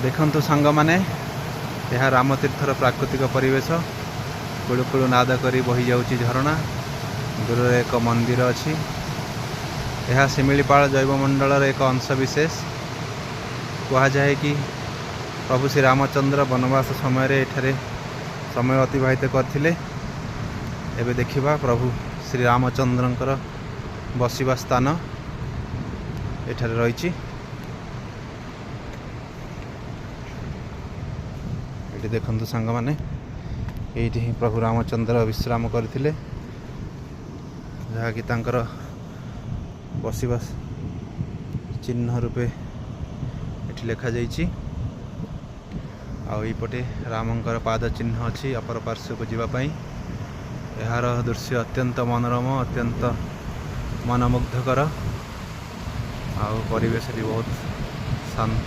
ଦେଖନ୍ତୁ ସାଙ୍ଗମାନେ, ଏହା ରାମତୀର୍ଥର ପ୍ରାକୃତିକ ପରିବେଶ। କୁଳୁ କୁଳୁ ନାଦ କରି ବହିଯାଉଛି ଝରଣା। ଦୂରରେ ଏକ ମନ୍ଦିର ଅଛି। ଏହା ଶିମିଳିପାଳ ଜୈବମଣ୍ଡଳର ଏକ ଅଂଶ ବିଶେଷ। କୁହାଯାଏ କି ପ୍ରଭୁ ଶ୍ରୀ ରାମଚନ୍ଦ୍ର ବନବାସ ସମୟରେ ଏଠାରେ ସମୟ ଅତିବାହିତ କରିଥିଲେ। ଏବେ ଦେଖିବା ପ୍ରଭୁ ଶ୍ରୀରାମଚନ୍ଦ୍ରଙ୍କର ବସିବା ସ୍ଥାନ ଏଠାରେ ରହିଛି। ଏଠି ଦେଖନ୍ତୁ ସାଙ୍ଗମାନେ, ଏଇଠି ହିଁ ପ୍ରଭୁ ରାମଚନ୍ଦ୍ର ବିଶ୍ରାମ କରିଥିଲେ, ଯାହାକି ତାଙ୍କର ବସିବା ଚିହ୍ନ ରୂପେ ଏଠି ଲେଖାଯାଇଛି। ଆଉ ଏଇପଟେ ରାମଙ୍କର ପାଦ ଚିହ୍ନ ଅଛି ଅପର ପାର୍ଶ୍ୱକୁ ଯିବା ପାଇଁ। ଏହାର ଦୃଶ୍ୟ ଅତ୍ୟନ୍ତ ମନୋରମ, ଅତ୍ୟନ୍ତ ମନମୁଗ୍ଧକର ଆଉ ପରିବେଶଟି ବହୁତ ଶାନ୍ତ।